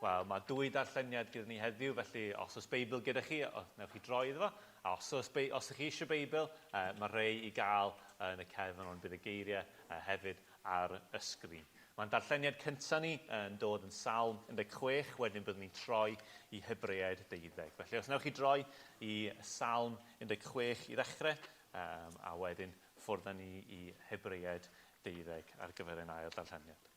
Wel, mae dwy darlleniad gyda ni heddiw, felly os oes Beibl gyda chi, newch chi droi iddo fo. A os oes, os ydych chi eisiau Beibl, mae rhai i gael yn y cefn, ond bydd y geiriau hefyd ar y sgrin. Mae'n darlleniad cyntaf ni yn dod yn Salm 16, wedyn byddwn ni'n troi i Hebreaid 12. Felly os newch chi droi i Salm 16 i ddechrau, um, a wedyn ffwrdd â ni i Hebreaid 12 ar gyfer ein ail darlleniad.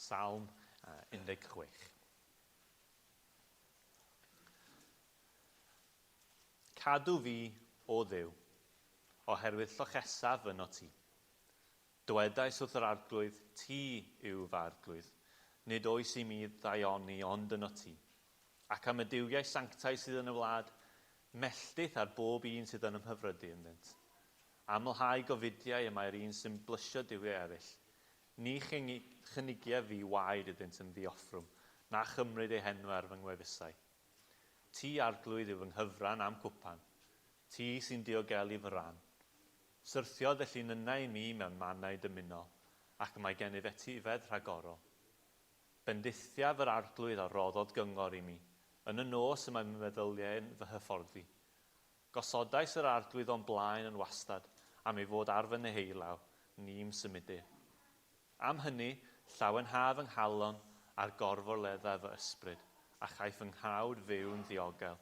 Salm 16. Cadw fi, o Dduw, oherwydd llochesaf yno ti. Dywedais wrth yr Arglwydd, Ti yw fy Arglwydd, nid oes i mi ddaioni ond yno ti. Ac am y duwiau sanctaidd sydd yn y wlad, melltith ar bob un sydd yn ymhyfrydu ynddynt. Amlhau gofidiau y mae'r un sy'n blysio duwiau eraill. Ni chynigiaf fi waed iddynt yn ddi-offrwm, na chymryd eu henwau ar fy ngwefusau. Ti, Arglwydd, yw fy nghyfran a'm cwpan, ti sy'n diogelu fy rhan. Syrthiodd y llinynnau i mi mewn mannau dymunol, ac y mae gennyf etifedd rhagorol. Bendithiaf yr Arglwydd a roddodd gyngor i mi, yn y nos y mae fy meddyliau'n fy hyfforddi. Gosodais yr Arglwydd o'm blaen yn wastad, am ei fod ar fy neheulaw, ni'm symudir. Am hynny, llawenha fy nghalon, a'r gorfoledda fy ysbryd, a chaiff fy nghnawd fyw'n ddiogel.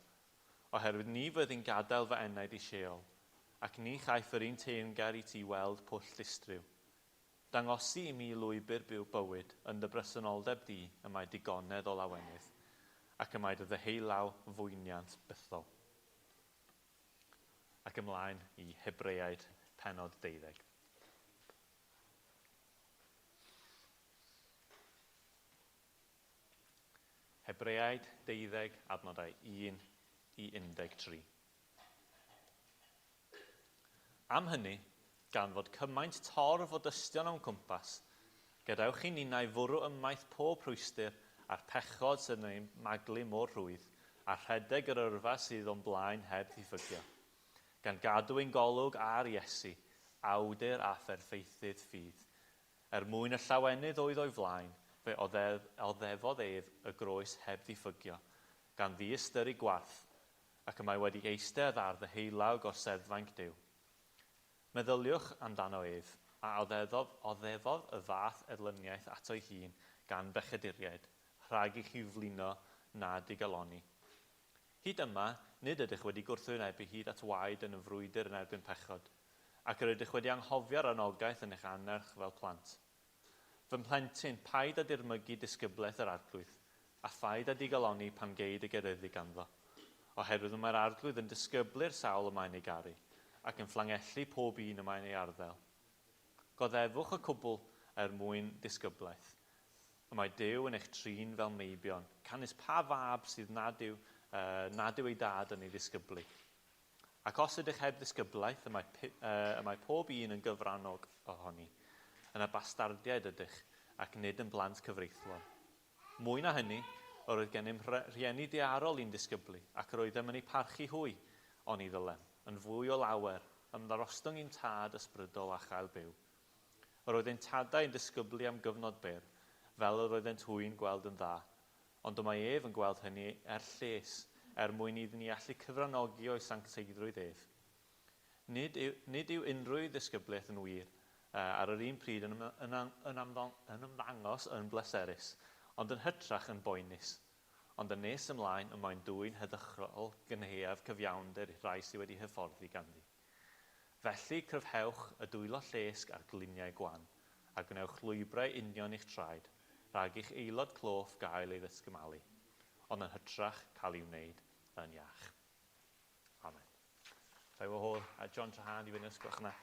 Oherwydd ni fyddi'n gadael fy enaid i Sheol, ac ni chaiff yr un teyrngar i ti weld pwll distryw. Dangosi i mi lwybr byw bywyd, yn dy bresenoldeb di y mae digonedd o lawenydd, ac y mae dy ddeheulaw fwyniant bythol. Ac ymlaen i Hebreaid pennod deuddeg. Hebreaid deuddeg, adnodau 1 i 13. Am hynny, gan fod cymaint torf o dystion o'n cwmpas, gadewch i ninnau fwrw ymaith pob rhwystr a'r pechod sydd yn ein maglu mor rhwydd, a rhedeg yr yrfa sydd o'n blaen heb ddiffygio, gan gadw ein golwg ar Iesu, awdur a pherffeithydd ffydd. Er mwyn y llawenydd oedd o'i flaen, fe oddefodd ef y groes heb ddiffygio, gan ddiystyru gwarth, ac y mae wedi eistedd ar ddeheulaw gorseddfainc Duw. Meddyliwch amdano ef, a oddeddodd, oddefodd y fath erlyniaeth ato'i hun gan bechaduriaid, rhag i chi flino na digalonni. Hyd yma, nid ydych wedi gwrthwynebu hyd at waed yn y frwydr yn erbyn pechod, ac yr ydych wedi anghofio'r anogaeth yn eich annerch fel plant. Fy mhlentyn, paid â dirmygu disgyblaeth yr Arglwydd, a phaid â digalonni pan gei dy geryddu ganddo. Oherwydd y mae'r Arglwydd yn disgyblu'r sawl y mae'n ei garu, ac yn fflangellu pob un y mae'n ei arddel. Goddefwch y cwbl er mwyn disgyblaeth. Y mae Duw yn eich trin fel meibion, canys pa fab sydd nad yw, nad yw ei dad yn ei ddisgyblu? Ac os ydych heb ddisgyblaeth, y mae, y mae pob un yn gyfrannog ohoni, yna bastardiaid ydych, ac nid yn blant cyfreithlon. Mwy na hynny, yr oedd gennym rhieni daearol i'n disgyblu, ac yr oeddem yn eu parchu hwy, oni ddylem, yn fwy o lawer, ymddarostwng i'n Tad ysbrydol a chael byw. Yr oedd ein tadau yn disgyblu am gyfnod byr, fel yr oeddent hwy'n gweld yn dda, Ond y mae ef yn gweld hynny er lles, er mwyn iddyn ni allu cyfranogi o'i sancteiddrwydd ef. Nid yw, nid yw unrhyw ddisgyblaeth yn wir, ar yr un pryd yn, yn, yn, yn ymddangos yn bleserus, ond yn hytrach yn boenus. Ond yn nes ymlaen y mae'n dwyn heddychrol gynhaeaf cyfiawnder i'r rhai sydd wedi hyfforddi ganddi. Felly, cryfhewch y dwylo llesg a'r gliniau gwan, a gwnewch lwybrau union i'ch traed, rhag i'ch aelod cloff gael ei ddysgymalu, ond yn hytrach cael ei wneud yn iach. Amen. Ga i wahodd a John Trahan i fyny os gwelwch yn dda.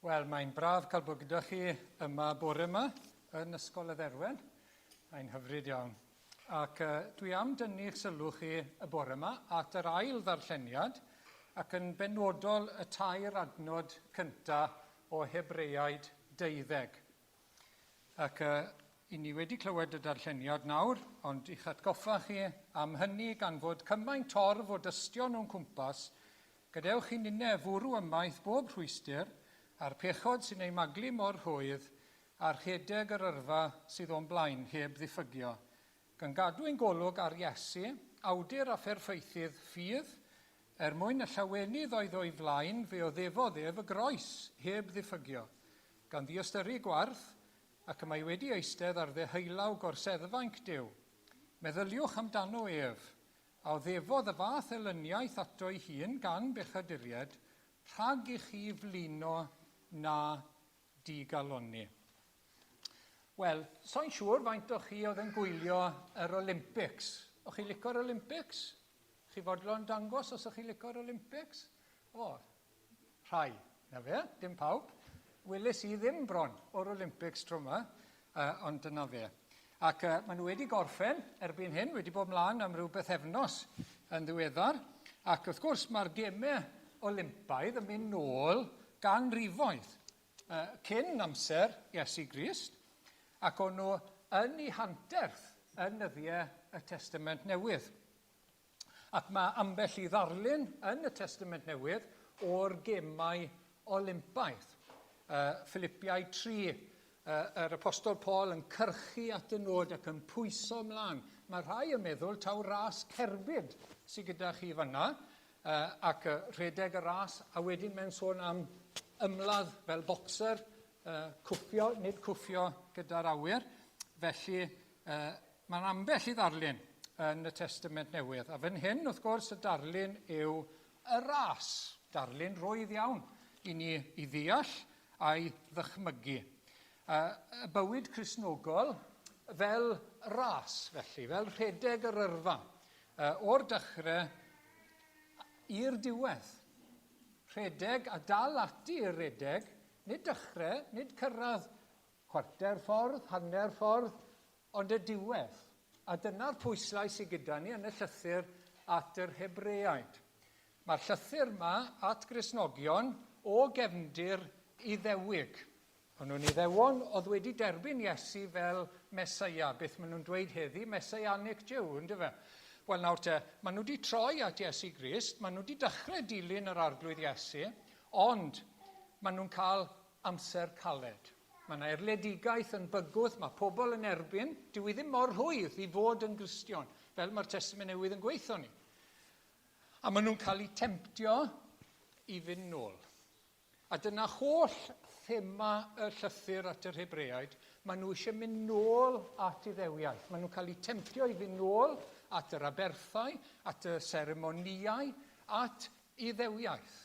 Wel, mae'n braf cael bod gyda chi yma bore yma yn Ysgol y Dderwen. Mae'n hyfryd iawn. Ac uh, dwi am dynnu'ch sylw chi y bore yma at yr ail ddarlleniad ac yn benodol y tair adnod cyntaf o Hebreaid 12. Ac uh, i ni wedi clywed y darlleniad nawr, ond i'ch atgoffa chi am hynny gan fod cymaint torf o dystion o'n cwmpas, Gadewch i ninne fwrw ymaith bob rhwystr, a'r pechod sy'n ei maglu mor rhwydd, a rhedeg yr yrfa sydd o'n blaen heb ddiffygio, gan gadw ein golwg ar Iesu, awdur a pherffeithydd ffydd, er mwyn y llawenydd oedd o'i flaen fe oddefodd ef y groes heb ddiffygio, gan ddiystyru gwarth, ac y mae wedi eistedd ar ddeheulaw gorseddfainc Duw. Meddyliwch amdano ef, A oddefodd y fath elyniaeth ato'i hun gan bechaduriaid, rhag i chi flino na digalonni. Wel, so'n siŵr faint o chi oedd yn gwylio yr Olympics. O'ch chi licio'r Olympics? Chi fodlon dangos os o'ch chi licio'r Olympics? O, rhai. Na fe, dim pawb. Weles i ddim bron o'r Olympics tro yma, uh, ond dyna fe. Ac uh, maen nhw wedi gorffen erbyn hyn, wedi bod mlaen am ryw bythefnos yn ddiweddar. Ac wrth gwrs mae'r gemau Olympaidd yn mynd nôl gan rifoedd uh, cyn amser Iesu Grist, ac o'n nhw yn eu hanterth yn nyddiau y Testament Newydd. Ac mae ambell i ddarlun yn y Testament Newydd o'r gemau Olympaidd. Uh, Philippiau 3, uh, yr Apostol Paul yn cyrchu at y nod ac yn pwyso ymlaen. Mae rhai yn meddwl taw ras cerbyd sydd gyda chi fanna, uh, ac uh, rhedeg y ras, a wedyn mae'n sôn am ymladd fel boxer, uh, cwffio, nid cwffio gyda'r awyr. Felly, uh, Mae'n ambell i ddarlun yn y Testament Newydd, a fan hyn, wrth gwrs, y darlun yw y ras, darlun rwydd iawn i ni i ddeall a'i ddychmygu. Y bywyd Cristnogol fel ras, felly, fel rhedeg yr yrfa, o'r dechrau i'r diwedd. Rhedeg a dal ati i'r redeg, nid dechrau, nid cyrraedd Chwarter ffordd, hanner ffordd, ond y diwedd. A dyna'r pwyslais sydd gyda ni yn y llythyr at yr Hebreaid. Mae'r llythyr yma at Gristnogion o gefndir Iddewig. O'n nhw'n Iddewon oedd wedi derbyn Iesu fel Meseia. Beth maen nhw'n dweud heddi, Messianic Jew, ynddo fe? Wel nawr te, maen nhw wedi troi at Iesu Grist, maen nhw wedi dechrau dilyn yr Arglwydd Iesu, ond maen nhw'n cael amser caled. Mae yna erledigaeth yn bygwth, mae pobl yn erbyn. Dyw i ddim mor rhwydd i fod yn Gristion, fel mae'r Testament Newydd yn gweithio ni. A maen nhw'n cael eu temtio i fynd nôl. A dyna holl thema y llythyr at yr Hebreaid. Maen nhw eisiau mynd nôl at Iddewiaeth. Maen nhw'n cael eu temtio i fynd nôl at yr aberthau, at y seremonïau, at Iddewiaeth.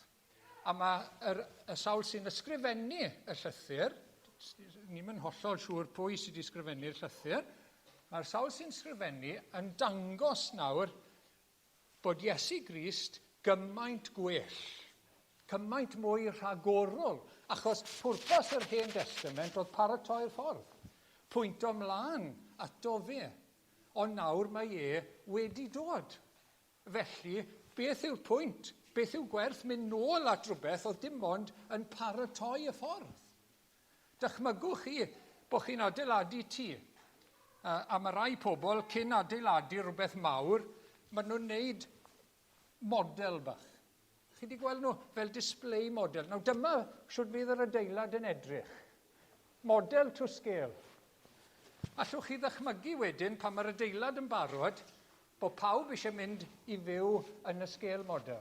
A mae yr, y sawl sy'n ysgrifennu y llythyr, ni'n mynd hollol siŵr pwy sydd wedi ysgrifennu'r llythyr, mae'r sawl sy'n ysgrifennu yn dangos nawr bod Iesu Grist gymaint gwell, cymaint mwy rhagorol, achos pwrpas yr Hen Destament oedd paratoi'r ffordd, pwynto mlaen ato fe. Ond nawr mae e wedi dod. Felly, beth yw'r pwynt? Beth yw gwerth mynd nôl at rhywbeth oedd dim ond yn paratoi y ffordd? Dychmygwch chi bod chi'n adeiladu tŷ, a mae rai pobl cyn adeiladu rhywbeth mawr, maen nhw'n neud model bach. Chi wedi gweld nhw fel display model. Nawr dyma shwt fydd yr adeilad yn edrych. Model to scale. Allwch chi ddychmygu wedyn pan mae'r adeilad yn barod bod pawb eisiau mynd i fyw yn y scale model.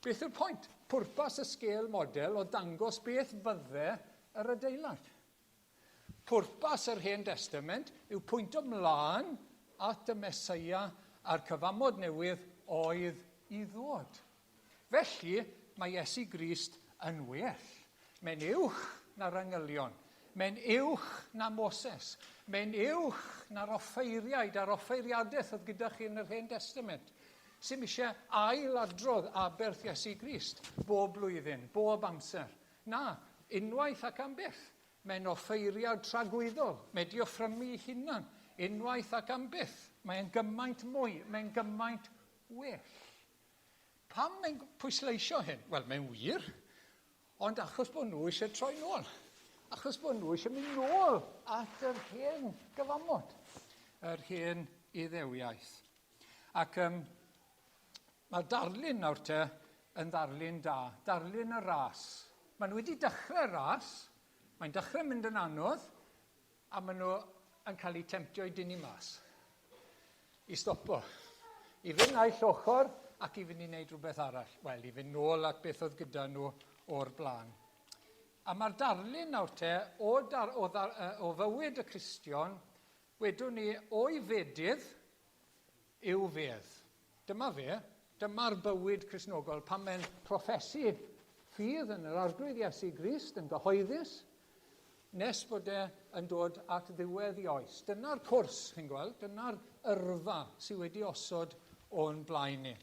Beth yw'r pwynt? Pwrpas y scale model oedd dangos beth fydde yr adeilad. Pwrpas yr Hen Destament yw pwynto mlaen at y Meseia a'r cyfamod newydd oedd i ddod. Felly, mae Iesu Grist yn well. Mae'n uwch na'r angylion. Mae'n uwch na Moses. Mae'n uwch na'r offeiriaid a'r offeiriadaeth oedd gyda chi yn yr Hen Destament. Sy'm eisiau ail adrodd aberth Iesu Grist bob blwyddyn, bob amser. Na, unwaith ac am byth. Mae'n offeiriad tragwyddol. Mae di offrymu ei hunan. Unwaith ac am byth. Mae'n gymaint mwy. Mae'n gymaint well. Pam mae'n pwysleisio hyn? Wel, mae'n wir, ond achos bod nhw eisiau troi nôl. Achos bod nhw eisiau mynd nôl at yr hen gyfamod, yr hen iddewiaeth. Ac mae'r darlun nawr te yn ddarlun da, darlun y ras. Maen nhw wedi dechrau'r ras, mae'n dechrau mynd yn anodd, a maen nhw yn cael eu temtio i dynnu mas. I stopo. I fynd naill ochr ac i fynd i wneud rhywbeth arall. Wel, i fynd nôl at beth oedd gyda nhw o'r blaen. A mae'r darlun nawr te o, dar, o, dar, o fywyd y Cristion, wedwn ni, o'i fedydd i'w fedd. Dyma fe, dyma'r bywyd Cristnogol pan mae'n proffesu ffydd yn yr Arglwydd Iesu Grist yn gyhoeddus, nes bod e yn dod at ddiwedd i oes. Dyna'r cwrs, chi'n gweld, dyna'r yrfa sydd wedi osod o'n blaen ni.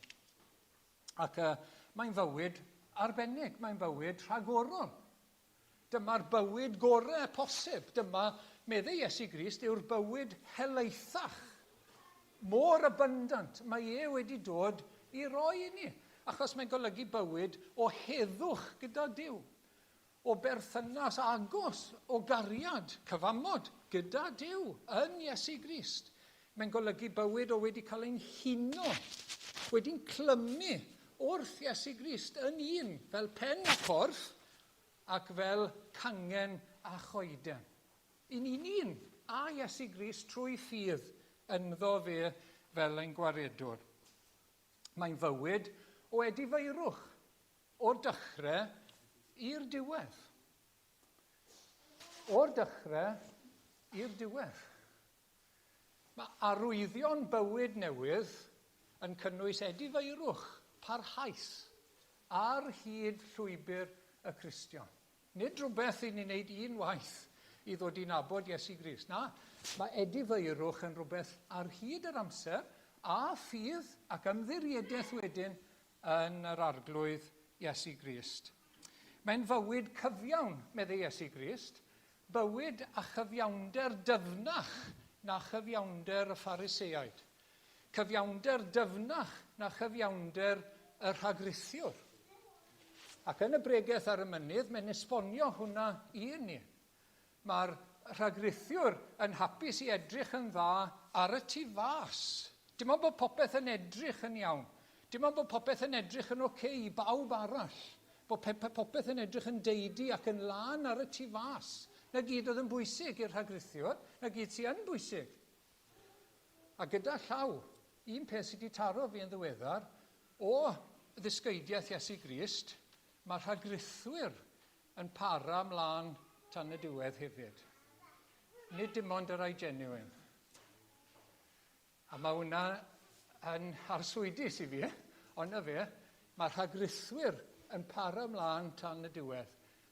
Ac mae'n fywyd arbennig, mae'n fywyd rhagorol. Dyma'r bywyd gorau posib. Dyma, meddai Iesu Grist, yw'r bywyd helaethach. Mor abundant mae e wedi dod i roi i ni. Achos mae'n golygu bywyd o heddwch gyda Duw. O berthynas agos, o gariad, cyfamod gyda Duw yn Iesu Grist. Mae'n golygu bywyd o wedi cael ein huno, wedi'n clymu wrth Iesu Grist yn un, fel pen a chorff, ac fel cangen a choeden. Un un un a Iesu Grist trwy ffydd ynddo fe fel ein gwaredwr. Mae'n fywyd o edifeirwch, o'r dechrau i'r diwedd. O'r dechrau i'r diwedd. Mae arwyddion bywyd newydd yn cynnwys edifeirwch parhaus ar hyd llwybr y Cristion. Nid rhywbeth i ni wneud un waith i ddod i nabod Iesu Grist. Na, mae edifeirwch yn rhywbeth ar hyd yr amser a ffydd ac ymddiriedaeth wedyn yn yr Arglwydd Iesu Grist. Mae'n fywyd cyfiawn, meddai Iesu Grist, bywyd a chyfiawnder dyfnach na chyfiawnder y Phariseaid. Cyfiawnder dyfnach na chyfiawnder y rhagrithiwr. Ac yn y bregeth ar y mynydd, mae'n esbonio hwnna i ni. Mae'r rhagrithiwr yn hapus i edrych yn dda ar y tu fas. Dim ond bod popeth yn edrych yn iawn. Dim ond bod popeth yn edrych yn oce i bawb arall. Bod popeth yn edrych yn deidi ac yn lân ar y tu fas. Na gyd oedd yn bwysig i'r rhagrithiwr, na gyd sy'n yn bwysig. A gyda llaw, un peth sydd wedi taro fi yn ddiweddar, o ddysgeidiaeth Iesu Grist, mae rhagrithwyr yn para mlaen tan y diwedd hefyd. Nid dim ond y rai genuine. A mae hwnna yn arswydus i fi, ond na fe, mae rhagrithwyr yn para mlaen tan y diwedd.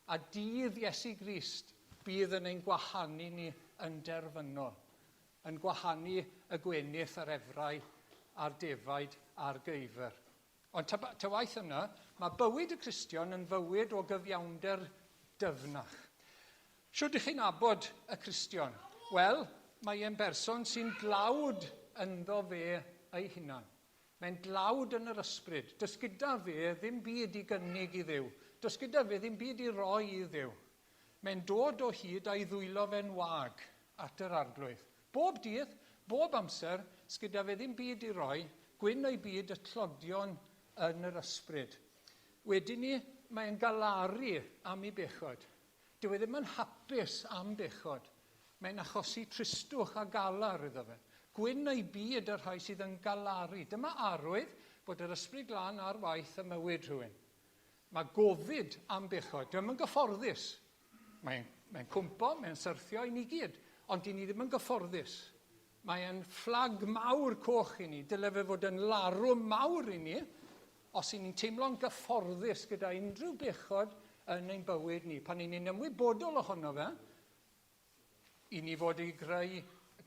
A dydd Iesu Grist bydd yn ein gwahanu ni yn derfynol, yn gwahanu y gwenith a'r efrau a'r defaid a'r geifr. Ond ta, ta waith yna, mae bywyd y Cristion yn fywyd o gyfiawnder dyfnach. Shwd ych chi'n nabod y Cristion? Wel, mae e'n berson sy'n dlawd ynddo fe ei hunan. Mae'n dlawd yn yr ysbryd. Does gyda fe ddim byd i gynnig i Dduw. Does gyda fe ddim byd i roi i Dduw. Mae'n dod o hyd a'i ddwylo fe'n wag at yr Arglwydd. Bob dydd, bob amser, sgyda fe ddim byd i roi, gwyn o'i byd y tlodion yn yr ysbryd. Wedyn ni, mae'n galaru am ei bechod. Dyw e ddim yn hapus am bechod. Mae'n achosi tristwch a galar iddo fe. Gwyn o'i byd y rhai sydd yn galaru. Dyma arwydd bod yr ysbryd glân ar waith ym mywyd rhywun. Mae gofid am bechod. Dyw e'm yn gyfforddus. Mae'n mae cwmpo, mae'n syrthio i ni gyd, ond dyn ni ddim yn gyfforddus. Mae'n fflag mawr coch i ni. Dyle fe fod yn larwm mawr i ni os y'n ni'n teimlo'n gyfforddus gyda unrhyw bechod yn ein bywyd ni. Pan y'n ni'n ymwybodol ohono fe, i ni fod i greu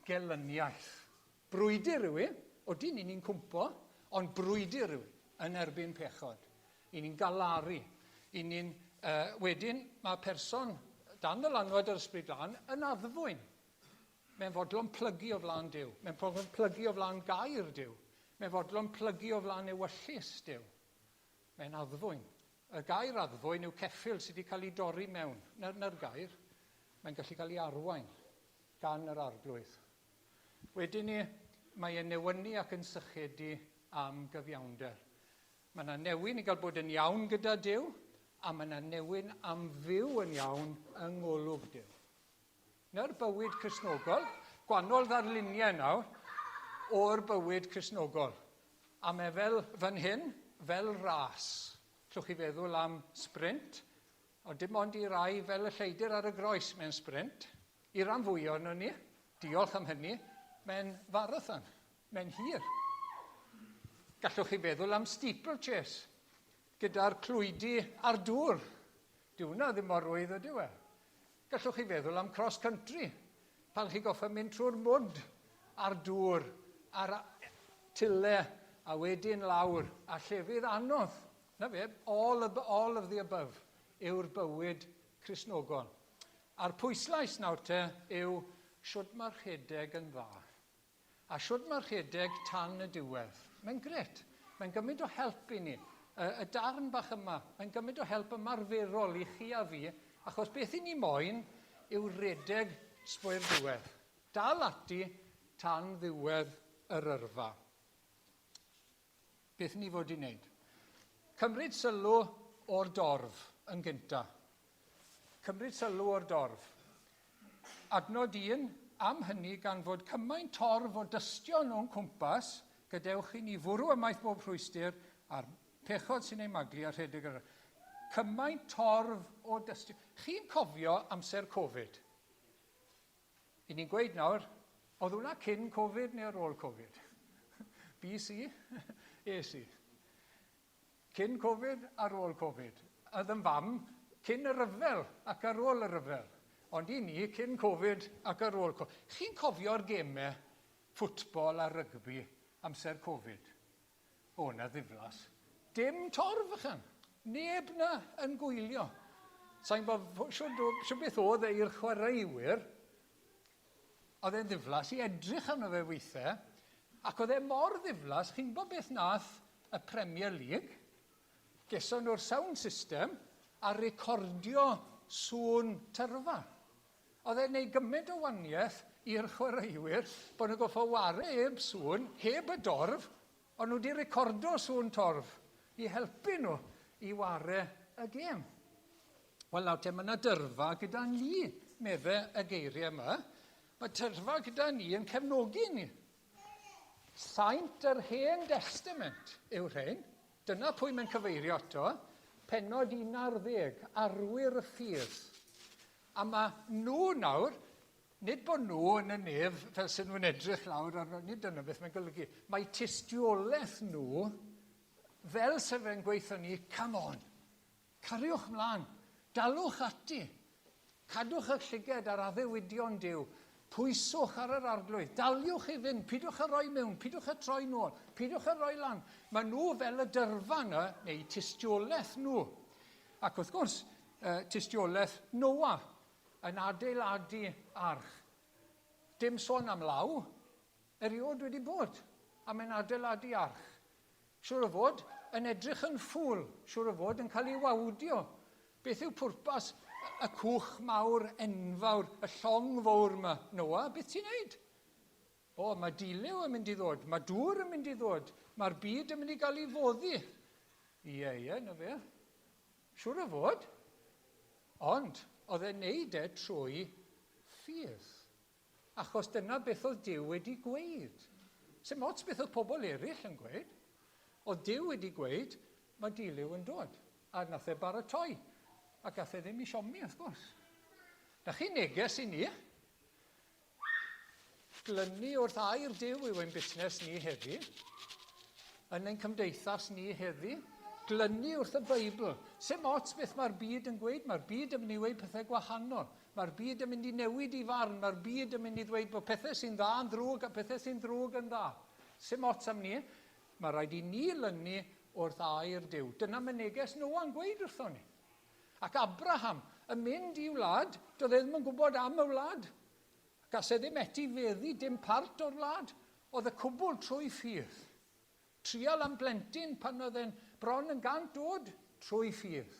gelyniaeth. Brwydr yw i, odyn, i ni'n cwmpo, ond brwydr yw i yn erbyn pechod. I ni'n galaru, i ni'n Wedyn, mae person dan ddylanwad yr Ysbryd Glân yn addfwyn. Mae'n fodlon plygu o flaen Duw. Mae'n fodlon plygu o flaen gair Duw. Mae'n fodlon plygu o flaen ewyllys Duw. Mae'n addfwyn. Y gair addfwyn yw ceffyl sydd wedi cael ei dorri mewn. Na'r gair. Mae'n gallu cael ei arwain gan yr Arglwydd. Wedyn ni, mae e'n newynu ac yn sychedu am gyfiawnder. Mae yna newyn i gael bod yn iawn gyda Duw, a mae yna newyn am fyw yn iawn yng ngolwg Duw. Na'r bywyd Cristnogol, gwahanol ddarluniau nawr o'r bywyd Cristnogol. A mae fel fan hyn, fel ras. Allwch chi feddwl am sprint, ond dim ond i rai fel y lleidr ar y groes mewn sprint. I ran fwy ohono ni, diolch am hynny, mae'n farathon, mae'n hir. Gallwch chi feddwl am steeplechase, gyda'r clwydi a'r dŵr. Dyw hwnna ddim mor rwydd ydyw e. Gallwch chi feddwl am cross country, pan chi goffa mynd trwy'r mwd a'r dŵr a'r tyle a wedyn lawr a llefydd anodd. Na fe, all of the above yw'r bywyd Cristnogol. A'r pwyslais nawr te yw shwd mae'r rhedeg yn dda. A shwd mae'r rhedeg tan y diwedd. Mae'n grêt. Mae'n gymaint o help i ni. Y darn bach yma, mae'n gymaint o help ymarferol i chi a fi, achos beth i ni moyn yw rhedeg sbwy'r diwedd. Dal ati tan ddiwedd yr yrfa. Beth ni fod i wneud? Cymryd sylw o'r dorf yn gynta. Cymryd sylw o'r dorf. Adnod 1, am hynny gan fod cymaint torf o dystion o'n cwmpas, gadewch i ni fwrw ymaith bob rhwystr a'r pechod sy'n ei maglu a rhedeg yr... Cymaint torf o dystion. Chi'n cofio amser Covid? I ni'n gweud nawr, oedd hwnna cyn Covid neu ar ôl Covid? BC? AC? Cyn Covid, ar ôl Covid. Oedd yn fam cyn y rhyfel ac ar ôl y rhyfel. Ond i ni, cyn Covid ac ar ôl Covid. Chi'n cofio'r gemau ffwtbol a rygbi amser Covid? O, na ddiflas. Dim torf ychan. Neb na yn gwylio. Sa'n bod, siwr beth oedd e i'r chwaraewyr, oedd e'n ddiflas i edrych arno fe weithiau, ac oedd e mor ddiflas, chi'n gwybod beth nath y Premier League? Geson nhw'r sound system a recordio sŵn tyrfa. Oedd e'n neud gymaint o waniaeth i'r chwaraewyr bod nhw'n goffo ware heb sŵn, heb y dorf, ond nhw wedi recordo sŵn torf i helpu nhw i ware y gêm. Wel nawr te, mae yna dyrfa gyda ni, medde y geiriau yma. Mae tyrfa gyda ni yn cefnogi ni. Saint yr Hen Destament yw rhain. Dyna pwy mae'n cyfeirio ato. Pennod 11, arwyr y ffydd. A mae nhw nawr, nid bod nhw yn y nef fel sy'n nhw'n edrych lawr arno, nid dyna beth mae'n golygu. Mae tystiolaeth nhw fel sef fe'n gweithio ni, come on, cariwch mlaen, dalwch ati, cadwch eich llyged ar addewidion Duw, pwyswch ar yr Arglwydd, daliwch i fynd, pidwch â roi mewn, pidwch â troi nôl, pidwch â roi lan. Mae nhw fel y dyrfa yna, neu tystiolaeth nhw. Ac wrth gwrs, tystiolaeth Noa yn adeiladu arch. Dim sôn am law, erioed wedi bod, a mae'n adeiladu arch. Siwr o fod yn edrych yn ffŵl, siwr o fod yn cael ei wawdio. Beth yw pwrpas y cwch mawr enfawr, y llong fawr yma, Noa? Beth ti'n neud? O, mae dilyw yn mynd i ddod, mae dŵr yn mynd i ddod, mae'r byd yn mynd i gael ei foddi. Ie, ie, na fe. Siwr o fod. Ond, oedd e'n neud e trwy ffydd. Achos dyna beth oedd Duw wedi gweud. Sim ots beth oedd pobl eraill yn gweud. Oedd Duw wedi gweud, mae dilyw yn dod. A nath e baratoi. A gath e ddim i siomi, wrth gwrs. Na chi neges i ni. Glynu wrth air Duw yw ein busnes ni heddi. Yn ein cymdeithas ni heddi. Glynu wrth y Beibl. Sim ots beth mae'r byd yn gweud. Mae'r byd yn mynd i weud pethau gwahanol. Mae'r byd yn mynd i newid i farn. Mae'r byd yn mynd i ddweud bod pethau sy'n dda yn ddrwg a pethau sy'n ddrwg yn dda. Sim ots am ni. Mae rhaid i ni lynu wrth air Duw. Dyna mae neges Noa'n gweud wrthon ni. Ac Abraham yn mynd i wlad, doedd e ddim yn gwybod am y wlad. Gas e ddim etifeddu dim part o'r wlad. Oedd y cwbl trwy ffydd. Trial am blentyn pan oedd e'n bron yn gant oed, trwy ffydd.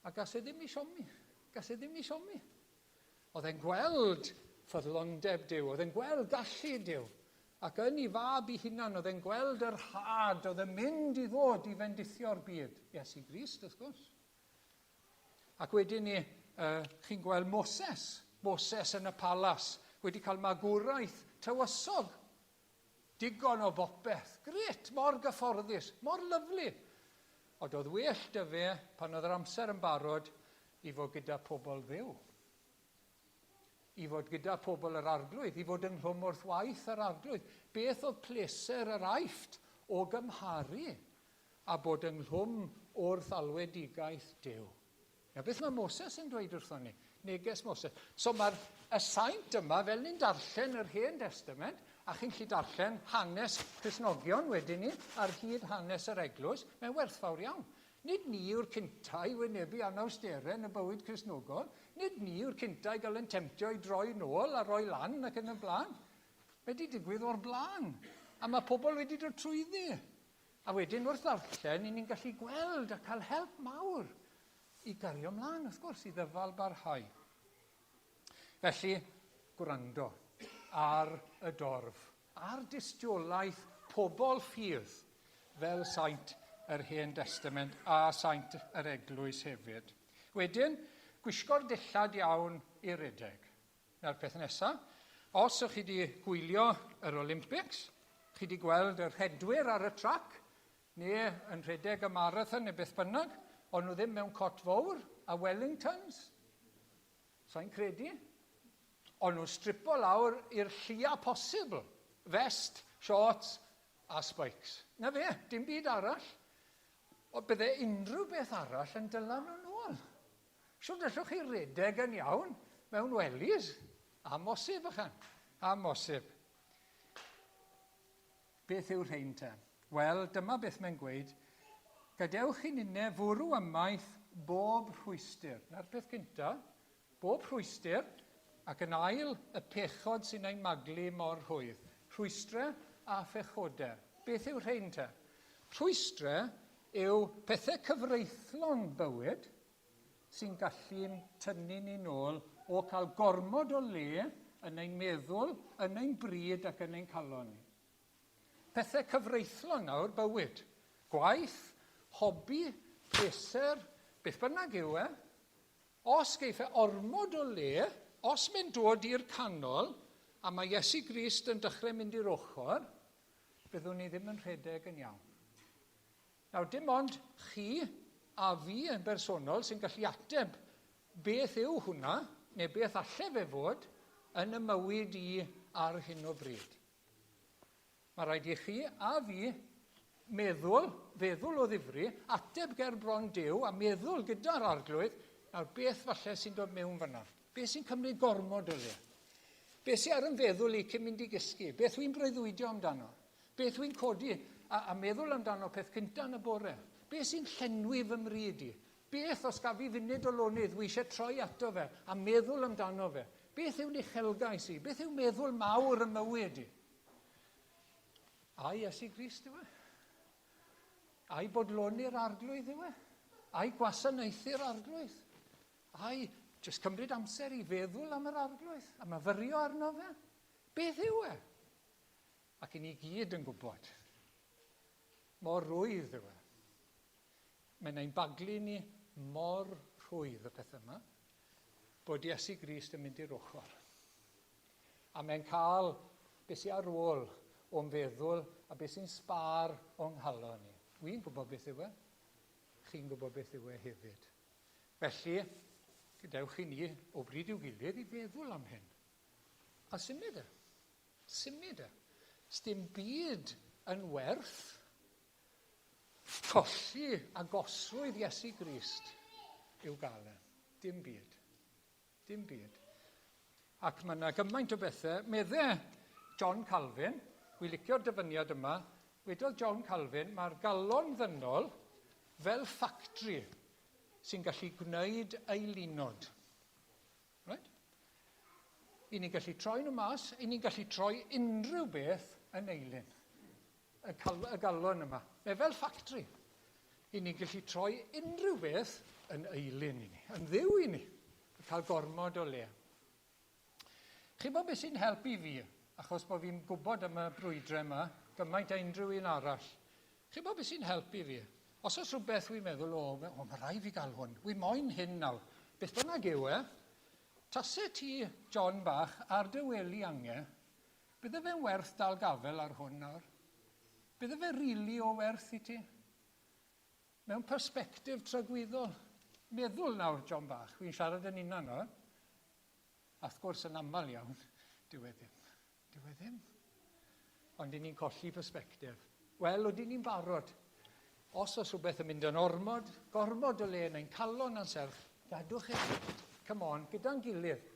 A gas e ddim i siomi. Gas e ddim i siomi. Oedd e'n gweld ffyddlondeb Duw, oedd e'n gweld gallu Duw. Ac yn ei fab ei hunan, oedd e'n gweld yr had oedd yn mynd i ddod i fendithio'r byd. Iesu Grist, wrth gwrs. Ac wedyn ni, chi'n gweld Moses, Moses yn y palas, wedi cael magwraeth tywysog. Digon o bopeth. Grêt, mor gyfforddus, mor lyfli. Ond oedd well 'da fe, pan oedd yr amser yn barod, i fod gyda pobl Dduw. I fod gyda pobl yr Arglwydd, i fod ynghlwm wrth waith yr Arglwydd. Beth oedd pleser yr Aifft o gymharu â bod ynghlwm wrth alwedigaeth Duw? Na beth mae Moses yn dweud wrthon ni, neges Moses. So mae'r y saint yma, fel ni'n darllen yr Hen Testament, a chi'n gallu darllen hanes Cristnogion wedyn ni, ar hyd hanes yr eglwys, mae'n werthfawr iawn. Nid ni yw'r cynta i wynebu anawsterau yn y bywyd Cristnogol. Nid ni yw'r cynta i gael yn temtio i droi nôl a roi lan ac yn y blaen. Mae wedi digwydd o'r blaen. A mae pobl wedi dod trwyddi. A wedyn wrth ddarllen, i ni'n gallu gweld a cael help mawr i gario ymlaen, wrth gwrs, i ddyfal barhau. Felly, gwrando ar y dorf, ar dystiolaeth pobl ffydd fel saint yr Hen Destament a saint yr Eglwys hefyd. Wedyn, gwisgo'r dillad iawn i redeg. Na'r peth nesaf, os ych chi wedi gwylio yr Olympics, chi wedi gweld y rhedwyr ar y trac, neu yn rhedeg y marathon neu beth bynnag, ond nhw ddim mewn cot fawr a Wellingtons. Sa'n credu. Ond nhw'n stripo lawr i'r llia posibl. Vest, shorts a spikes. Na fe, dim byd arall. O bydde unrhyw beth arall yn dyla nhw nôl. Shwt allwch chi redeg yn iawn mewn wellies? Amhosib, ychan. Amhosib. Beth yw'r rhain te? Wel, dyma beth mae'n gweud. Gadewch i ninne fwrw ymaith bob rhwystr. Na'r peth cynta, bob rhwystr, ac yn ail, y pechod sy'n ein maglu mor rhwydd. Rhwystre a phechodau. Beth yw'r rhain te? Rhwystre yw pethau cyfreithlon bywyd sy'n gallu'n tynnu ni nôl o cael gormod o le yn ein meddwl, yn ein bryd ac yn ein calon ni. Pethau cyfreithlon nawr, bywyd. Gwaith, hobi, pleser, beth bynnag yw e. Os geiff e ormod o le, os mae'n dod i'r canol, a mae Iesu Grist yn dechrau mynd i'r ochr, byddwn ni ddim yn rhedeg yn iawn. Nawr, dim ond chi a fi yn bersonol sy'n gallu ateb beth yw hwnna, neu beth alle fe fod, yn y mywyd i ar hyn o bryd. Mae rhaid i chi a fi meddwl, feddwl o ddifri, ateb ger bron Duw a meddwl gyda'r arglwydd, nawr beth falle sy'n dod mewn fyna? Beth sy'n cymryd gormod o le? Beth sy'n ar yn feddwl i cyn mynd i gysgu? Beth wy'n breuddwydio amdano? Beth wy'n codi a, a meddwl amdano peth cynta yn y bore? Beth sy'n llenwi fy mryd i? Beth os gaf fi funud o lonydd wy eisiau troi ato fe a meddwl amdano fe? Beth yw'n uchelgais i? Beth yw meddwl mawr y mywyd i? Ai Iesu Grist yw e? Ai bodloni'r arglwydd yw e? Ai gwasanaethu'r arglwydd? Ai jyst cymryd amser i feddwl am yr arglwydd a myfyrio arno fe? Beth yw e? Ac i ni gyd yn gwybod mor rwydd yw e. Mae'n ein baglu ni mor rhwydd y pethau yma, bod Iesu Grist yn mynd i'r ochr. A mae'n cael beth sy'n ar ôl o'n feddwl a beth sy'n sbâr o'n nghalon ni. Wy'n gwybod beth yw e. Chi'n gwybod beth yw e hefyd. Felly, gadewch i ni o bryd i'w gilydd i feddwl am hyn. A symud e. Symud e. Sdim byd yn werth colli agosrwydd Iesu Grist i'w gael e. Dim byd. Dim byd. Ac mae yna gymaint o bethau. Medde John Calvin, wi licio'r dyfyniad yma, wedodd John Calvin, mae'r galon ddynol fel ffactri. sy'n gallu gwneud eilunod. Right? I ni'n gallu troi nhw mas, i ni'n gallu troi unrhyw beth yn eilun. Y, cal, y galon yma. Mae fel ffactri. I ni'n gallu troi unrhyw beth yn eilun i ni, yn ddiw i ni. Cael gormod o le. Chi'n bod beth sy'n helpu fi, achos bod fi'n gwybod am y brwydrau yma, gymaint a unrhyw un arall. Chi'n bod beth sy'n helpu fi? Os oes rhywbeth wy'n meddwl, o, o mae rhaid fi gael hwn, wy moyn hyn nawr. Beth bynnag yw e, tase ti, John bach, ar dy wely ange, bydde fe'n werth dal gafel ar hwn nawr? Bydde fe rili o werth i ti? Mewn persbectif tragwyddol. Meddwl nawr, John bach, wy'n siarad yn unan nawr. A wrth gwrs, yn aml iawn, dyw e ddim. Dyw e ddim. Ond i ni'n colli persbectif. Wel, oedden ni'n barod. Os oes rhywbeth yn mynd yn ormod, gormod o le yn ein calon a'n serch, gadwch e fynd. Come on, gyda'n gilydd.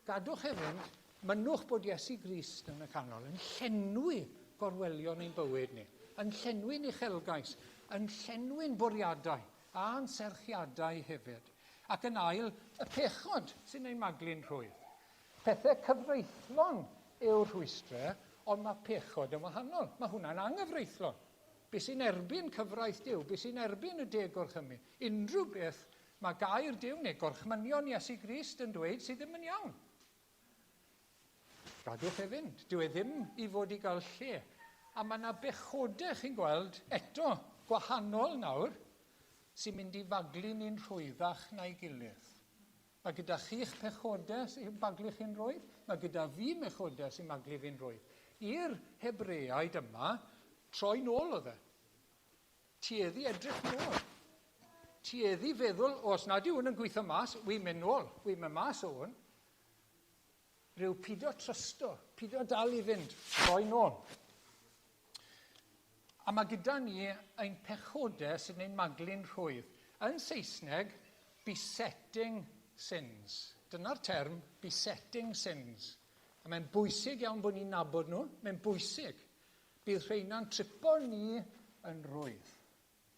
Gadwch e fynd. Mynnwch bod Iesu Grist yn y canol, yn llenwi gorwelion ein bywyd ni, yn llenwi'n uchelgais, yn llenwi'n bwriadau a'n serchiadau hefyd. Ac yn ail, y pechod sy'n ein maglu'n rhwydd. Pethau cyfreithlon yw'r rhwystrau, ond mae pechod yn wahanol. Mae hwnna'n anghyfreithlon. Be sy'n erbyn cyfraith Duw, be sy'n erbyn y deg gorchymyn, unrhyw beth mae gair Duw neu gorchmynion Iesu Grist yn dweud sydd ddim yn iawn. Gadwch e fynd. Dyw e ddim i fod i gael lle. A mae yna bechodau, chi'n gweld, eto, gwahanol nawr, sy'n mynd i faglu ni'n rhwyddach na'i gilydd. Mae gyda chi'ch pechodau sy'n baglu chi'n rhwydd, mae gyda fi mechodau sy'n maglu fi'n rhwydd. I'r Hebreaid yma, troi nôl oedd e. Tueddu edrych nôl. Tueddu feddwl, os nad yw hwn yn gweithio mas, wi'n mynd nôl, wi'n mynd mas o hwn. Rhyw pido trysto, pido dal i fynd, troi nôl. A mae gyda ni ein pechodau sy'n ein maglu'n rhwydd. Yn Saesneg, besetting sins. Dyna'r term, besetting sins. A mae'n bwysig iawn bod ni'n nabod nhw, mae'n bwysig. Bydd rheina'n tripo ni yn rhwydd.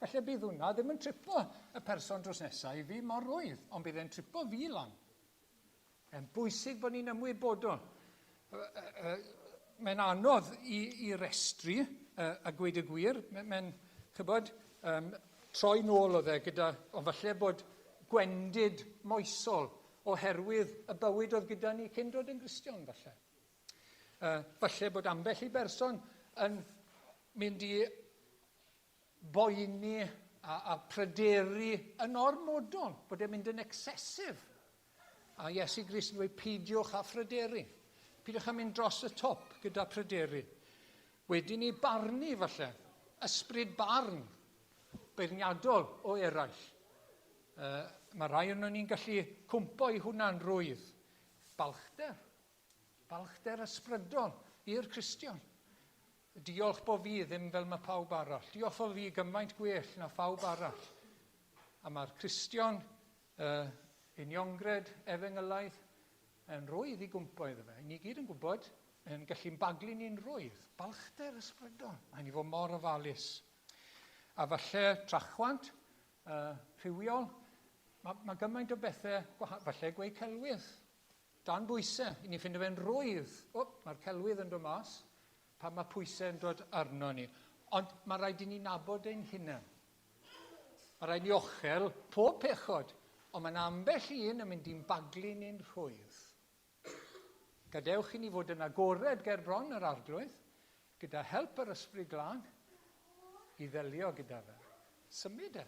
Falle bydd hwnna ddim yn tripo y person drws nesaf i fi mor rwydd, ond bydd e'n tripo fi lan. Mae'n bwysig bod ni'n ymwybodol. Mae'n anodd i, i restru a gweud y gwir. Mae'n, chybod, um, troi nôl oedd e gyda, ond falle bod gwendid moesol oherwydd y bywyd oedd gyda ni cyn dod yn Gristion, falle. Falle bod ambell i berson yn mynd i boeni a, a pryderu yn ormodol, bod e'n mynd yn excessive. A Iesu Grist yn dweud, peidiwch â phryderu. Peidiwch â mynd dros y top gyda pryderu. Wedyn ni barnu, falle, ysbryd barn beirniadol o eraill. Mae rhai o'n ni'n gallu cwmpo i hwnna'n rwydd. Balchder. Balchder ysbrydol i'r Cristion. Diolch bo fi ddim fel mae pawb arall. Diolch bo fi gymaint gwell na phawb arall. A mae'r Cristion uh, uniongred efengylaidd yn rwydd i gwmpo iddo fe. Ni gyd yn gwybod, yn gallu'n baglu ni'n rwydd. Balchder ysbrydol. Mae'n i fod mor ofalus. A falle trachwant uh, rhywiol, mae, mae gymaint o bethau, falle gweud celwydd, dan bwysau. I ni ffindo fe'n rwydd. O, mae'r celwydd yn dod mas pan mae pwysau yn dod arno ni. Ond mae rhaid i ni nabod ein hunain. Mae rhaid ni ochel pob pechod, ond mae'n ambell un yn mynd i'n baglu ni'n rhwydd. Gadewch i ni fod yn agored ger bron yr arglwydd, gyda help yr ysbryd glân, i ddelio gyda fe. Symud e,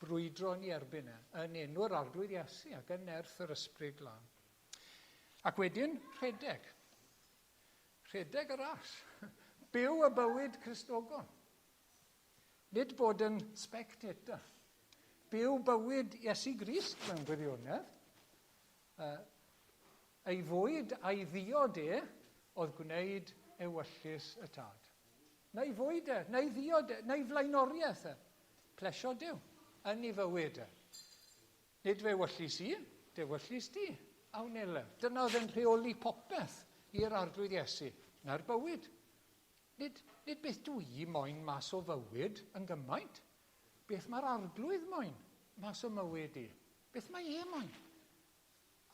brwydro yn ei erbyn e, yn enw'r arglwydd Iesu ac yn nerth yr ysbryd glân. Ac wedyn, rhedeg. Rhedeg y ras. Byw y bywyd Cristnogol. Nid bod yn spectator. Byw bywyd Iesu Grist mewn gwirionedd. Ei fwyd a'i ddiod e oedd gwneud ewyllys y tad. Neu fwyd e, neu ddiod e, neu flaenoriaeth e. Plesio Duw yn ei fywyd e. Nid fe wyllys i, dy wyllys di, a wnele. Dyna oedd yn rheoli popeth i'r arglwydd Iesu, na'r bywyd. Nid, nid beth dwi moyn mas o fywyd yn gymaint, beth mae'r arglwydd moyn. mas o mywyd i? Beth mae e moyn?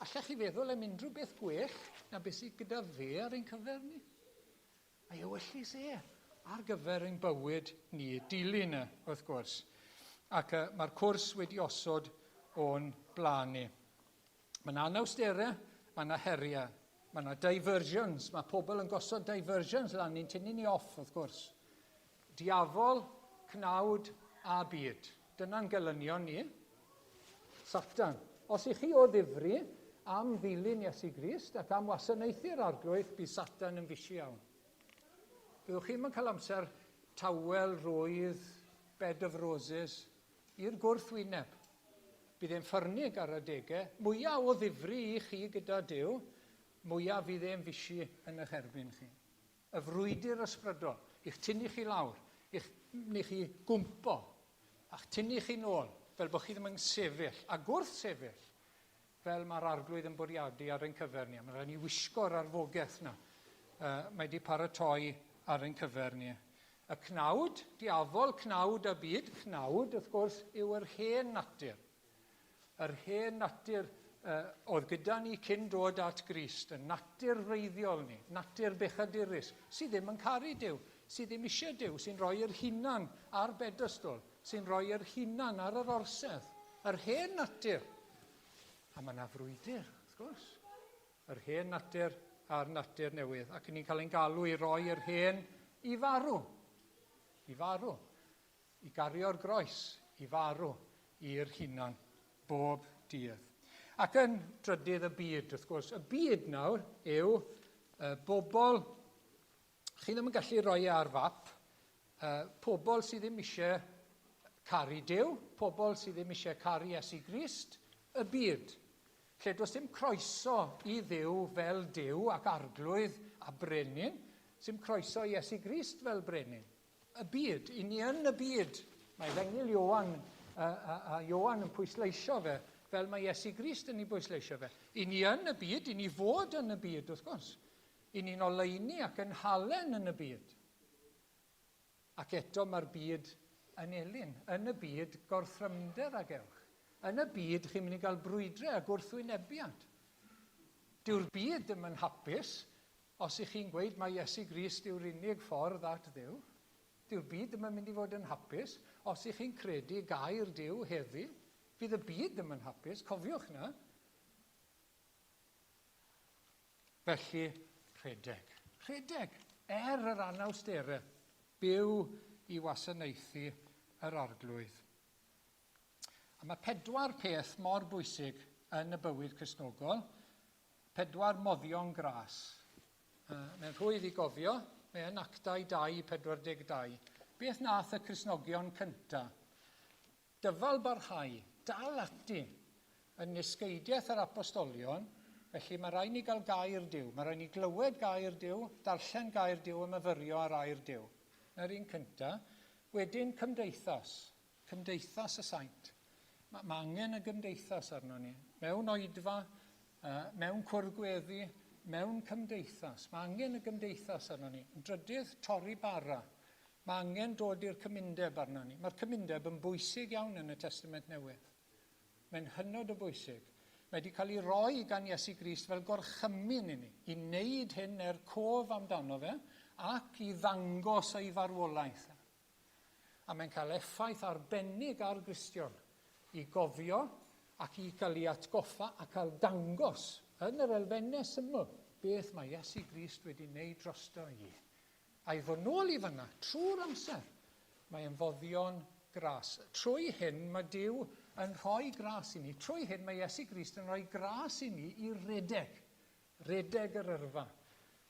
Allech chi feddwl am unrhyw beth gwell na beth sydd gyda fe ar ein cyfer ni? Mae ewyllys e ar gyfer ein bywyd ni, dilyn e, wrth gwrs. Ac mae'r cwrs wedi osod o'n blaen ni. Mae yna anawsterau, mae yna heriau, mae yna diversions, mae pobl yn gosod diversions lan ni'n tynnu ni off, wrth gwrs. Diafol, cnawd a byd. Dyna'n gelynion ni. Satan. Os ych chi o ddifri am ddilyn Iesu Grist ac am wasanaethu'r Arglwydd, bydd Satan yn fisi iawn. Byddwch chi'm yn cael amser tawel, rwydd, bed of roses, i'r gwrthwyneb. Bydd e'n ffyrnig ar adegau. Mwyaf o ddifri i chi gyda Duw, mwyaf fydd e'n fisi yn eich erbyn chi. Y frwydr ysbrydol, i'ch tynnu chi lawr, i'ch neu chi gwmpo, a'ch tynnu chi nôl, fel bod chi ddim yn sefyll, a gwrth sefyll, fel mae'r Arglwydd yn bwriadu ar ein cyfer ni. A mae rhaid ni wisgo'r arfogaeth na. Mae wedi paratoi ar ein cyfer ni. Y cnawd, diafol, cnawd a byd, cnawd, wrth gwrs, yw yr hen natur. Yr hen natur oedd gyda ni cyn dod at Grist, y natur wreiddiol ni, natur bechadurus, sydd ddim yn caru Duw, sydd ddim eisiau Duw, sy'n rhoi yr hunan ar bedestol, sy'n rhoi yr hunan ar yr orsedd. Yr hen natur. A mae yna frwydr, wrth gwrs. Yr hen natur a'r natur newydd. Ac ni'n cael ein galw i roi yr hen i farw. I farw. I gario'r groes, i farw i'r hunan, bob dydd. Ac yn drydydd y byd, wrth gwrs. Y byd nawr yw y bobl, chi ddim yn gallu rhoi e ar fap, pobl sydd ddim eisiau caru Duw, pobl sydd ddim eisiau caru Iesu Grist, y byd. Lle does dim croeso i Dduw fel Duw ac Arglwydd a Brenin, sim croeso i Iesu Grist fel Brenin. Y byd, i ni yn y byd. Mae Efengyl Ioan a, a, a Ioan yn pwysleisio fe, fel mae Iesu Grist yn ei bwysleisio fe. I ni yn y byd, i ni fod yn y byd, wrth gwrs. I ni'n oleuni ac yn halen yn y byd. Ac eto mae'r byd yn elyn. Yn y byd, gorthrymder a gewch. Yn y byd, chi'n mynd i gael brwydrau a gwrthwynebiad. Dyw'r byd ddim yn hapus Os ych chi'n gweud mai Iesu Grist yw'r unig ffordd at Dduw, dyw'r byd ddim yn mynd i fod yn hapus. Os ych chi'n credu gair Duw heddi, fydd y byd ddim yn hapus, cofiwch na. Felly, rhedeg. Rhedeg, er yr anawsterau, byw i wasanaethu yr Arglwydd. A mae pedwar peth mor bwysig yn y bywyd Cristnogol. Pedwar moddion gras. Mae'n rhwydd i gofio, mae yn Actau 2, 42. Beth nath y Cristnogion cynta? Dyfal barhau, dal ati yn nysgeidiaeth yr apostolion, felly mae rhaid ni gael gair Duw. Mae rhaid ni glywed gair Duw, darllen gair Duw a myfyrio ar air Duw. Na'r un cynta. Wedyn cymdeithas. Cymdeithas y Saint. Mae, mae angen y gymdeithas arno ni. Mewn oedfa, uh, mewn cwrdd gweddi, mewn cymdeithas. Mae angen y gymdeithas arno ni. Yn drydydd, torri bara. Mae angen dod i'r cymundeb arno ni. Mae'r cymundeb yn bwysig iawn yn y Testament Newydd. Mae'n hynod o bwysig. Mae wedi cael ei roi gan Iesu Grist fel gorchymyn i ni, i wneud hyn er cof amdano fe ac i ddangos ei farwolaeth. A mae'n cael effaith arbennig ar Gristion i gofio ac i gael ei atgoffa a cael dangos yn yr elfennau syml beth mae Iesu Grist wedi wneud drosto i. A i ddod nôl i fyna trwy'r amser, mae yn foddion gras. Trwy hyn mae Duw yn rhoi gras i ni. Trwy hyn mae Iesu Grist yn rhoi gras i ni i redeg. Redeg yr yrfa.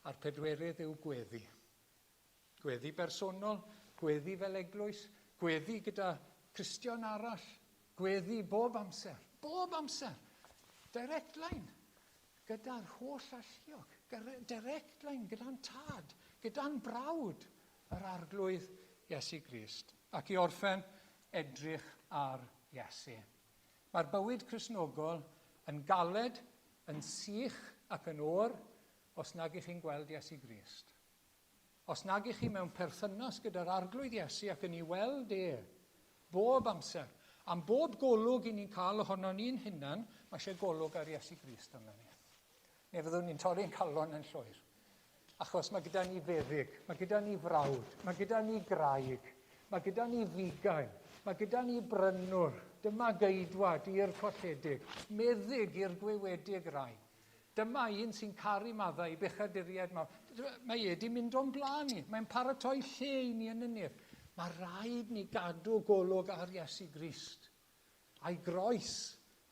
A'r pedwerydd yw gweddi. Gweddi bersonol, gweddi fel eglwys, gweddi gyda Cristion arall, gweddi bob amser, bob amser. Direct line gyda'r holl alluog, direct line gyda'n tad, gyda'n brawd, yr Arglwydd Iesu Grist. Ac i orffen, edrych ar Iesu. Mae'r bywyd Cristnogol yn galed, yn sych ac yn oer os nag ych chi'n gweld Iesu Grist. Os nag ych chi mewn perthynas gyda'r Arglwydd Iesu ac yn ei weld e bob amser Am bob golwg i ni'n cael ohono ni'n hunan, mae eisiau golwg ar Iesu Grist arno ni. Neu fyddwn ni'n torri'n calon yn llwyr. Achos mae gyda ni feddyg, mae gyda ni frawd, mae gyda ni graig, mae gyda ni fugail, mae gyda ni brynwr, dyma geidwad i'r colledig, meddyg i'r gwywedig rai. Dyma un sy'n caru maddau i bechaduriaid mawr. Mae e wedi mynd o'n blaen ni. Mae'n paratoi lle i ni yn y nef. Mae rhaid ni gadw golwg ar Iesu Grist. A'i groes,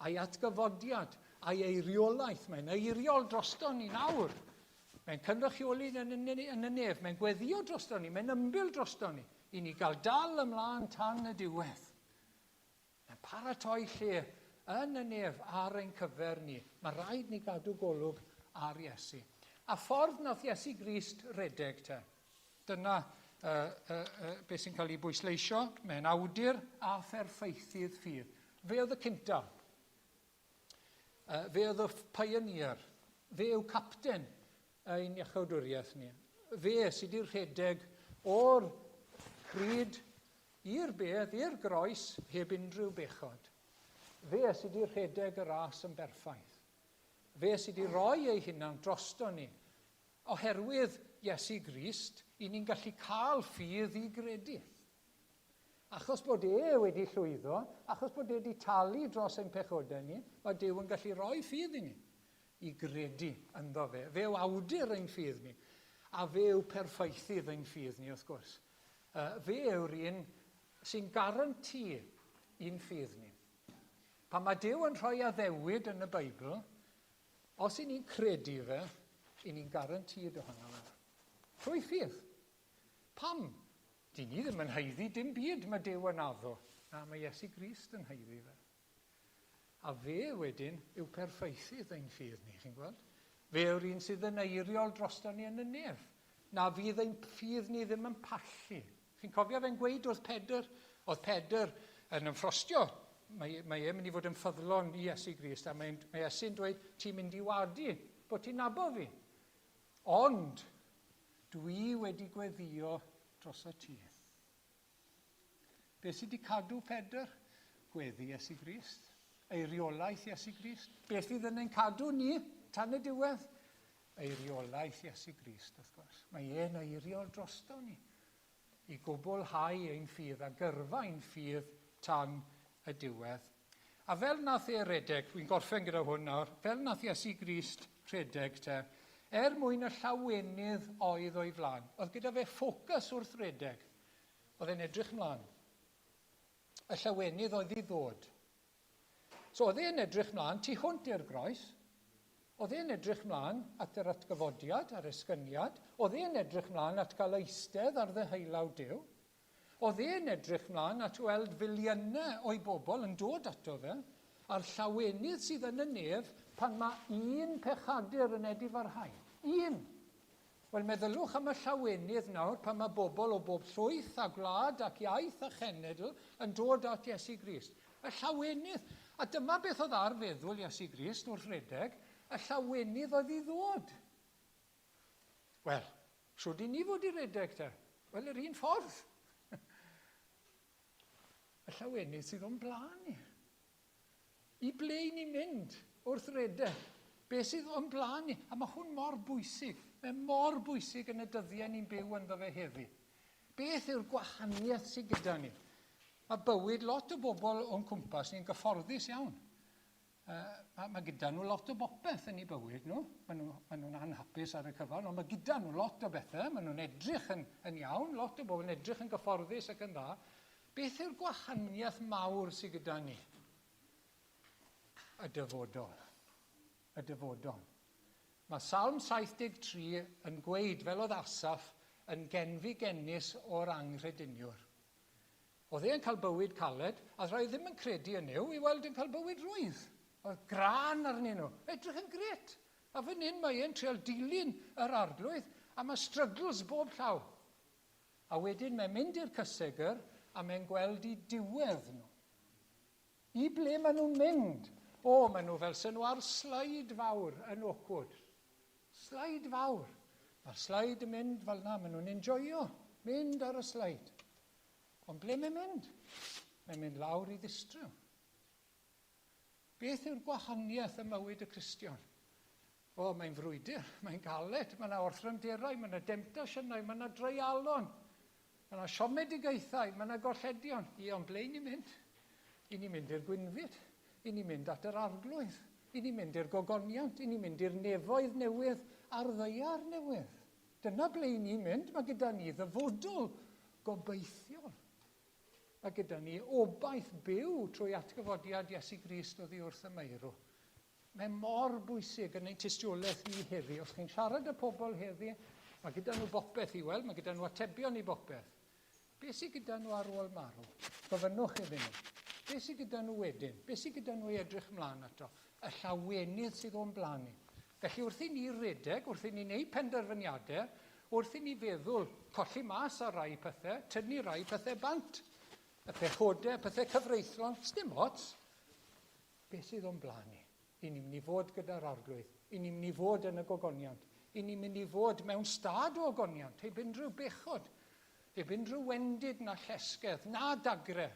a'i atgyfodiad, a'i eiriolaeth. Mae'n eiriol drosto ni nawr. Mae'n cynrychioli yn, yn, yn y nef. Mae'n gweddio drosto ni. Mae'n ymbil drosto ni. I ni gael dal ymlaen tan y diwedd. Mae'n paratoi lle yn y nef ar ein cyfer ni. Mae rhaid ni gadw golwg ar Iesu. A ffordd nath Iesu Grist redeg te. Dyna uh, uh, uh, beth sy'n cael ei bwysleisio. Mae'n awdur a pherffeithydd ffydd. Fe oedd y cynta. Fe oedd y pioneer. Fe yw capten ein iachawdwriaeth ni. Fe sydd wedi rhedeg o'r cryd i'r bedd, i'r groes, heb unrhyw bechod. Fe sydd wedi rhedeg y ras yn berffaith. Fe sydd wedi rhoi ei hunan drosto ni. Oherwydd Iesu Grist, i ni'n gallu cael ffydd i gredu. Achos bod e wedi llwyddo, achos bod e wedi talu dros ein pechodau ni, mae Duw yn gallu rhoi ffydd i ni, i gredu ynddo fe. Fe yw awdur ein ffydd ni, a fe yw perffeithydd ein ffydd ni, wrth gwrs. Fe yw'r un sy'n garanti i'n ffydd ni. Pan mae Duw yn rhoi addewid yn y Beibl, os i ni'n credu fe, i ni'n guaranteed ohono fe. Trwy ffydd. Pam? Dyn ni ddim yn haeddu dim byd mae Duw yn addo. Na, mae Iesu Grist yn haeddu fe. A fe wedyn yw perffeithydd ein ffydd ni, chi'n gweld? Fe yw'r un sydd yn eiriol drosto ni yn y nef. Na fydd ein ffydd ni ddim yn pallu. Chi'n cofio fe'n gweud wrth Pedr? Oedd Pedr yn ymffrostio. Mae, mae e'n mynd i fod yn ffyddlon i Iesu Grist. A mae, mae Iesu'n dweud, ti'n mynd i wadu bod ti'n nabo fi. Ond dwi wedi gweddio droso ti. Be sydd wedi cadw Pedr? Gweddi Iesu Grist. Eiriolaeth Iesu Grist. Beth fydd yn ein cadw ni tan y diwedd? Eiriolaeth Iesu Grist, wrth gwrs. Mae e'n eiriol drosto ni i gwblhau ein ffydd a gyrfa ein ffydd tan y diwedd. A fel nath e redeg, fi'n gorffen gyda hwn nawr, fel nath Iesu Grist rhedeg te, er mwyn y llawenydd oedd o'i flaen. Oedd gyda fe ffocws wrth redeg. Oedd e'n edrych mlaen. Y llawenydd oedd i ddod. So oedd e'n edrych mlaen tu hwnt i'r groes. Oedd e'n edrych mlaen at yr atgyfodiad a'r esgyniad. Oedd e'n edrych mlaen at gael eistedd ar ddeheulaw Duw. Oedd e'n edrych mlaen at weld filiynau o'i bobl yn dod ato fe, a'r llawenydd sydd yn y nef pan mae un pechadur yn edifarhau. Un! Wel, meddylwch am y llawenydd nawr pan mae bobl o bob llwyth a gwlad ac iaith a chenedl yn dod at Iesu Grist. Y llawenydd! A dyma beth oedd ar feddwl Iesu Grist wrth redeg, y llawenydd oedd i ddod. Wel, shwd i ni fod i redeg te? Wel, yr un ffordd. Y llawenydd sydd o'n blaen ni. I ble i ni'n mynd wrth redeg? Be sydd o'n blaen ni? A mae hwn mor bwysig. Mae mor bwysig yn y dyddiau ni'n byw ynddo fe heddi. Beth yw'r gwahaniaeth sydd gyda ni? Mae bywyd lot o bobl o'n cwmpas ni'n gyfforddus iawn. Mae, mae gyda nhw lot o bopeth yn eu bywyd nhw. Maen nhw, maen nhw'n anhapus ar y cyfan, ond mae gyda nhw lot o bethau. Maen nhw'n edrych yn, yn iawn, lot o bobl yn edrych yn gyfforddus ac yn dda. Beth yw'r gwahaniaeth mawr sydd gyda ni? Y dyfodol. Y dyfodol. Mae Salm 73 yn gweud, fel oedd Asaph, yn genfigennus o'r anghrediniwr. Oedd e'n cael bywyd caled, a rhai ddim yn credu yn Nuw i weld yn cael bywyd rwydd. Oedd grân arnyn nhw. Edrych yn gret. A fan hyn mae e'n trial dilyn yr arglwydd, a mae struggles bob llaw. A wedyn mae'n mynd i'r cysegr, a mae'n gweld i diwedd nhw. I ble maen nhw'n mynd? O, maen nhw fel sy'n nhw ar slide fawr yn Oakwood. Slide fawr. Mae'r slide yn mynd fel na, maen nhw'n enjoyo mynd ar y slide. Ond ble mae'n mynd? Mae'n mynd lawr i ddistryw. Beth yw'r gwahaniaeth ym mywyd y Cristion? O, mae'n frwydr, mae'n galed, mae yna orthrymderau, mae yna demtasiynau, mae yna dreialon, mae yna siomedigaethau, mae yna golledion. Ie, ond ble ni'n mynd? I ni'n mynd i'r gwynfyd, i ni'n mynd at yr arglwydd, i ni'n mynd i'r gogoniant, i ni'n mynd i'r nefoedd newydd a'r ddaear newydd. Dyna ble i ni'n mynd, mae gyda ni ddyfodol gobeithiol. Mae gyda ni obaith byw trwy atgyfodiad Iesu Grist oddi wrth y meirw. Mae mor bwysig yn ein tystiolaeth ni heddi. Os chi'n siarad â pobl heddi, mae gyda nhw bopeth i weld, mae gyda nhw atebion i bopeth. Be sydd gyda nhw ar ôl marw? Gofynnwch iddyn nhw. Be sydd gyda nhw wedyn? Be sydd gyda nhw i edrych ymlaen ato? Y llawenydd sydd o'n blaen ni. Felly wrth i ni redeg, wrth i ni wneud penderfyniadau, wrth i ni feddwl colli mas ar rai pethau, tynnu rai pethau bant, y pechodau, pethau cyfreithlon, sdim ots. Beth sydd o'n blaen ni? I ni'n mynd i fod gyda'r arglwydd. I ni'n mynd i fod yn y gogoniant. I ni'n mynd i fod mewn stad o ogoniant, heb unrhyw bechod, heb unrhyw wendid na llesgedd, na dagre.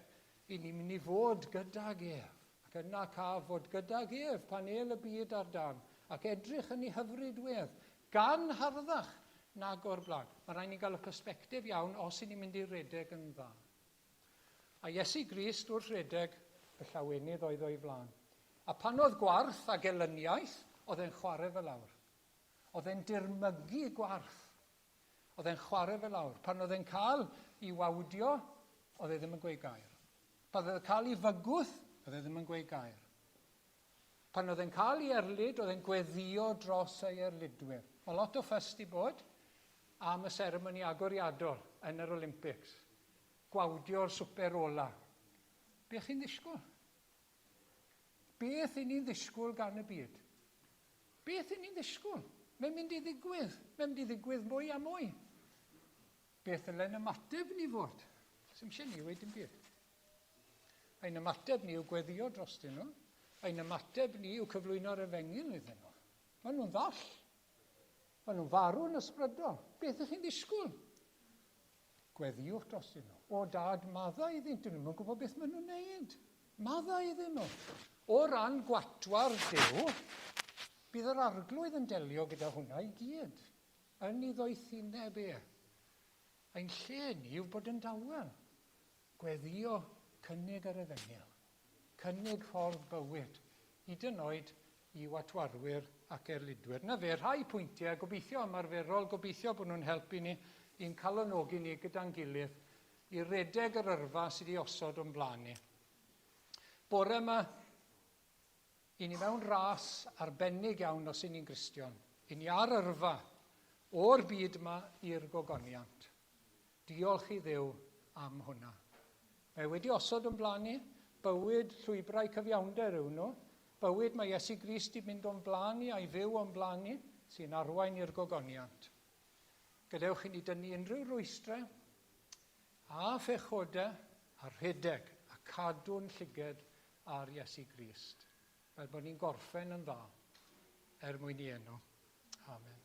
I ni'n mynd i fod gydag ef. Ac yna caf fod gydag ef pan el y byd ar dan, ac edrych yn ei hyfryd wedd, gan harddach nag o'r blaen. Mae rhaid ni gael y persbectif iawn os i ni'n mynd i redeg yn dda. A Iesu Grist wrth redeg, y llawenydd oedd o'i flaen. A pan oedd gwarth a gelyniaeth, oedd e'n chwarae fe lawr. Oedd e'n dirmygu gwarth. Oedd e'n chwarae fe lawr. Pan oedd e'n cael i wawdio, oedd e ddim yn gweud gair. Pan oedd e'n cael ei fygwth, oedd e ddim yn gweud gair. Pan oedd e'n cael ei erlid, oedd e'n gweddio dros ei erlidwyr. Mae lot o ffys di bod am y seremoni agoriadol yn yr Olympics. Gwawdio'r swper ola. Be chi'n ddisgwyl? Beth i ni'n ddisgwyl gan y byd? Beth i ni'n ddisgwyl? Mae'n mynd i ddigwydd. Mae'n mynd i ddigwydd mwy a mwy. Beth ddylen ymateb ni fod? Sym eisiau ni weud dim byd. Ein ymateb ni yw gweddio drostyn nhw. Ein ymateb ni yw cyflwyno'r efengyl iddyn nhw. Maen nhw'n ddall. Maen nhw'n farw yn ysbrydol. Beth ych chi'n ddisgwyl? Gweddiwch drostyn nhw. O dad, maddau iddynt. Dyn nhw'n gwybod beth maen nhw'n neud. Maddau iddyn nhw. O ran gwatwar Duw, bydd yr arglwydd yn delio gyda hwnna i gyd. Yn ei ddoethineb e. Ein lle ni yw bod yn dawel. Gweddio cynnig yr efengyl. Cynnig ffordd bywyd. Hyd yn oed i watwarwyr ac erlidwyr. Na fe, rhai pwyntiau, gobeithio ymarferol, gobeithio bod nhw'n helpu ni i'n calonogi ni gyda'n gilydd i redeg yr yrfa sydd wedi osod o'n blaen ni. Bore yma, i ni mewn ras arbennig iawn os i ni'n Gristion. I ni ar yrfa o'r byd yma i'r gogoniant. Diolch i Dduw am hwnna. Mae wedi osod o'n blaen ni, bywyd llwybrau cyfiawnder yw nhw, bywyd mae Iesu Grist i mynd o'n blaen ni a'i fyw o'n blaen ni, sy'n arwain i'r gogoniant. Gadewch i ni dynnu unrhyw rwystrau a phechodau a rhedeg a cadw'n llyged ar Iesu Grist, fel bod ni'n gorffen yn dda er mwyn i enw. Amen.